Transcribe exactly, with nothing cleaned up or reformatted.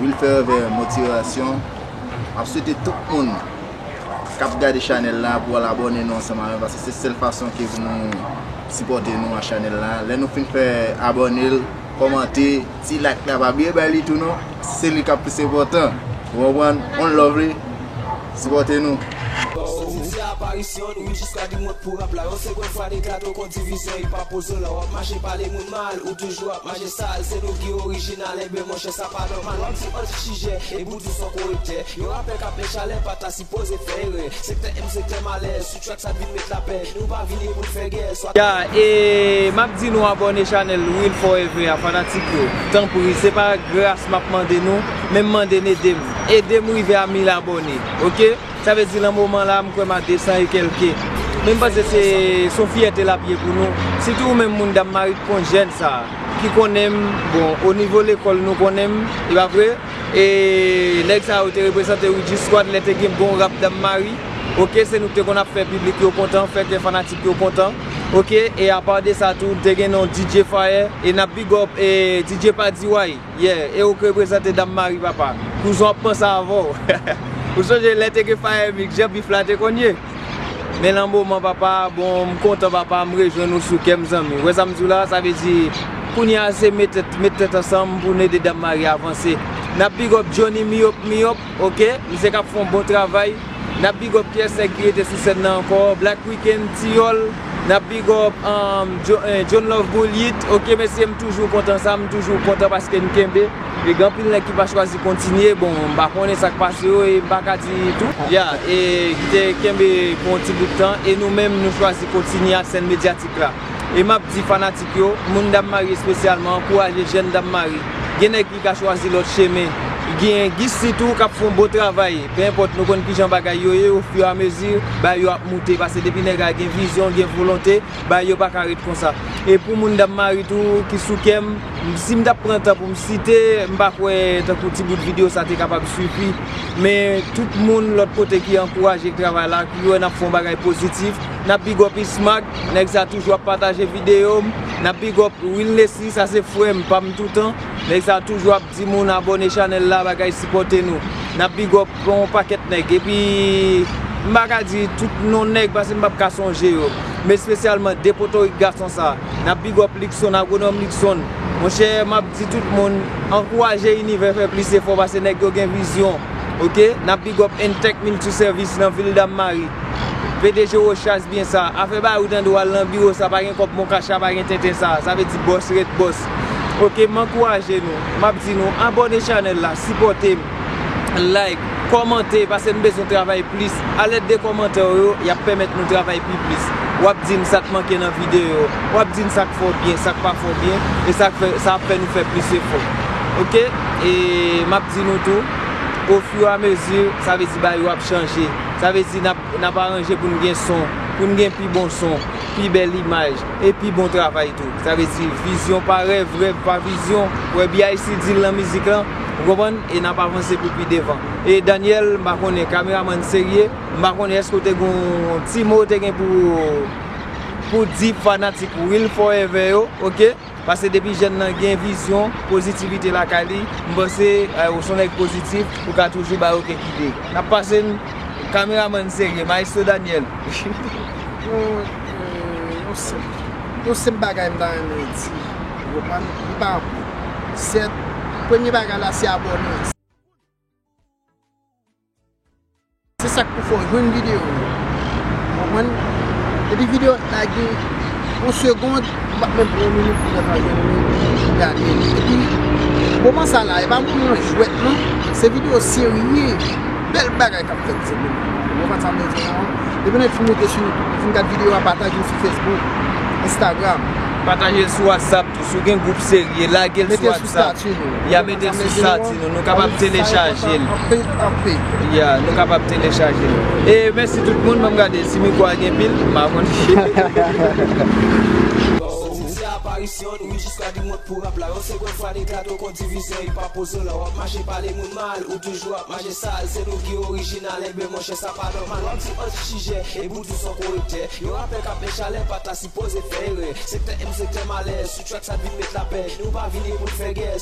Will Forever Motivasyon. M ap swete tout moun k ap gade chanèl la pou al abòne nou ansanm avè m, paske se sèl fason ke pou nou sipòte nou a chanèl la. Lè nou fin fè abòne l, kòmante, ti like la, pa bliye bay li tou non. Se li k ap plis enpòtan. Ou konprann? On love li. Sipòte nou. Soti ti aparisyon, wi, jiska di mwen pou rap la. Yon segonn fwa deklate w kon divizyon, hip hop pozo la. W ap mache pale moun mal, ou toujou ap mache sal. Se nou ki orijinal, enben monchè, sa pa nòmal. W ap di anti chijè, e pou di son korektè. Yon rapè k ap met chalè, pa ta sipoze fè erè. Sektè M, sektè malè, sou track sa vin met lapè. Nou pa vini pou n fè gè, swa Ya, e m ap di nou abòne chanèl Will Forever a, fanatik yo. Tanpri, se pa gras m ap mande nou, men m mande n ede m. Ede m rive a mil abòne, oke? Sa vle di, nan moman la, m kwè m a de san e kèlke. Men m panse se, se yon fyète l ap ye pou nou. Sitou ou menm moun Dam Mari k konn jèn sa a, ki konnen m, bon, o nivo lekòl nou konnen m, e pa vre? E nèg sa yo te reprezante Ridge Squad lè te gen bon rap Dam Mari. Oke, se nou ki te konn ap fè piblik yo kontan, fè kè fanatik yo kontan. Oke, e apa de sa tou, te gen non D J Fire, e n ap big up, e D J Padiway. Yeah, e ou k reprezante Dam Mari, papa. Kouzon ap panse avè w. Ou sonje lè te gen Fire Mix, jan bif la te konn ye? Men nan moman, papa, bon, m kontan, papa, m rejwenn ou sou kè m, zanmi. Ou wè sa m di w la, sa vle di, kounye a se met tèt, met tèt ansanm pou n ede Dam Mari avanse. N ap big up Johnny Miyop Miyop, oke? Misye k ap fè yon bon travay. N ap big up kiyès nèg ki rete sou sèn nan ankò? Black Weekend, Tiyòl. N ap big up, um, Jo-, eh, John Love Boulit. Oke, mesye, m toujou kontan sa, m toujou kontan paske n kenbe. E gen anpil nèg ki pa chwazi kontinye. Bon, m pa konnen sa k pase yo e m pa ka di tou. Ya, e ki te kenbe pou yon ti bout tan. E nou menm, nou chwazi kontinye ak sèn medyatik la. E m ap di fanatik yo, moun Dam Mari espesyalman, ankouraje jèn Dam Mari. Gen nèg ki ka chwazi lòt chemen. Gen Guy City tou k ap fè yon bon travay. Pe enpòt nou konn kijan bagay yo ye, ofiyamezi, bagay yo ap moute. Paske depi nèg la gen vizyon, gen volonte, bagay yo pa ka ret konsa. E pou moun Dam Mari tou ki sou kè m, si m t ap pran tan pou m site, m pa kwè tankou ti bout videyo sa te kapab sifi. Men tout moun lòt kote ki ankouraje travay la, ki wè n ap fè yon bagay pozitif, n ap big up Ismac, nèg sa toujou ap pataje videyo m, n ap big up Will Nesly, sa se frè m, pa m toutan. Nèg sa toujou ap di moun abòne chanèl la, bagay sipòte nou. N ap big up yon pakèt nèg. Epi, m pa ka di tout non nèg, paske m p ap ka sonje yo. Men espesyalman de potorik gason sa. N ap big up Luckson, Agwonòm Luckson. Monchè, m ap di tout moun, ankouraje Inivè fè plis efò, paske nèg yo gen vizyon. Oke? N ap big up Entech Multiservice nan vil Dam Mari. P D G Rochas byen sa. Afè ba ou tande w al nan biwo sa, pa gen kòb monkacha, pa gen tenten sa. Sa vle di bòs ret bòs. Oke, m ankouraje nou. M ap di nou, abòne chanèl la, sipòte m. Like, kòmante, paske m bezwen travay plis. Alèd de kòmantè w yo, y ap pèmèt nou travay pi plis. W ap di n sa k manke nan videyo yo. W ap di n sa k fè w byen, sa k pa fè w byen. E sa k fè, sa ap fè nou fè plis efò. Oke? E m ap di nou tou, ofiramezi, sa vle di bagay yo ap chanje. Sa vle di n ap, n ap aranje pou n gen son, pou n gen pi bon son, pi bèl imaj, e pi bon travay tou. Sa vle di vizyon pa rèv, rèv pa vizyon. Wè B I C di l nan mizik lan, ou konprann? E n ap avanse pou pi devan. E Daniel, m pa konnen, kameramann serye, m pa konnen èske w te gen yon ti mo w te gen pou, pou di fanatik Will Forever yo, oke? Paske depi jèn nan gen vizyon, pozitivite lakay li, m panse, eh, ou se yon nèg pozitif, ou ka toujou ba yo kèk ide. N ap pase n, kameramann serye, Maestro Daniel. Yon, eh, yon senp, yon senp bagay m ta renmen di, ou konprann, li pa anpil. Sèt, premye bagay la, se abòne. Se sa k pou fè w jwenn videyo yo. Konprann? Depi videyo ap lage, yon segonn, ou p ap menm pran yon minit pou w ta jwenn li, pou w gade li. Epi, moman sa la, e pa moman jwèt non. Se videyo serye. Bèl bagay k ap fèt, se moun. Ou konprann sa m vle di w la? Depi nèg fin mete sou YouTube, fin gad videyo a, pataje l sou Facebook, Instagram. Pataje l sou WhatsApp. Si w gen gwoup serye, lage l sou WhatsApp. Ya, mete l sou estati nou. Nou kapab telechaje l. Ya, nou kapab telechaje l. E mèsi tout moun, ban m gade si mikwo a gen pil, m pa konn. Soti ti aparisyon, wi, jiska di mwen pou rap la. Yon segonn fwa deklate w kon divizyon, hip hop pozo la. W ap mache pale moun mal, ou toujou ap mache sal. Se nou ki orijinal, enben monchè, sa pa nòmal. W ap di anti chijè, e pou di son korektè. Yon rapè k ap met chalè, pa ta sipoze fè erè. Sektè M, sektè malè, sou track sa vin met lapè. Nou pa vini pou n fè gè.